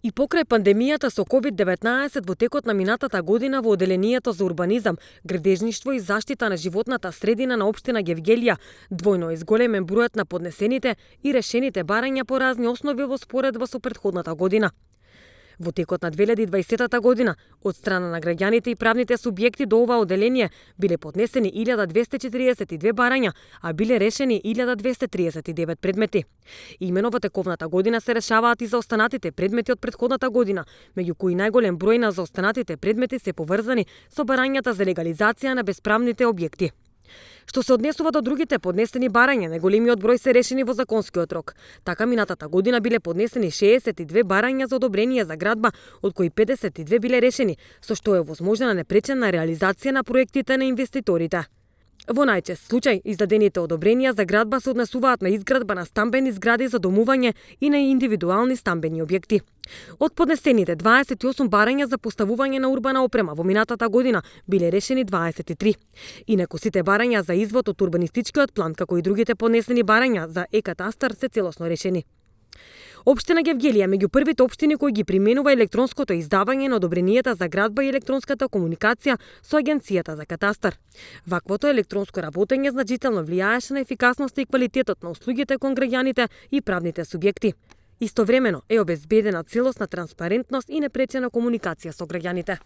И покрај пандемијата со COVID-19 во текот на минатата година во Оделението за урбанизам, градежништво и заштита на животната средина на општина Гевгелија двојно изголемен бројот на поднесените и решените барања по разни основи во споредба со претходната година. Во текот на 2020 година, од страна на граѓаните и правните субјекти до ова оделение биле поднесени 1242 барања, а биле решени 1239 предмети. Имено во тековната година се решаваат и заостанатите предмети од претходната година, меѓу кои најголем број на заостанатите предмети се поврзани со барањата за легализација на бесправните објекти. Што се однесува до другите поднесени барања, најголемиот број се решени во законскиот рок. Така минатата година биле поднесени 62 барања за одобрение за градба, од кои 52 биле решени, со што е возможна непречена реализација на проектите на инвеститорите. Во најчест случај, издадените одобренија за градба се однесуваат на изградба на стамбени згради за домување и на индивидуални стамбени објекти. Од поднесените 28 барања за поставување на урбана опрема во минатата година биле решени 23. Инаку сите барања за извод од урбанистичкиот план, како и другите поднесени барања за е-катастар се целосно решени. Општина Гевгелија меѓу првите општини кои ги применува електронското издавање на одобренијата за градба и електронската комуникација со Агенцијата за катастар. Ваквото електронско работење значително влијаеше на ефикасноста и квалитетот на услугите кон граѓаните и правните субјекти. Истовремено е обезбедена целосна транспарентност и непречена комуникација со граѓаните.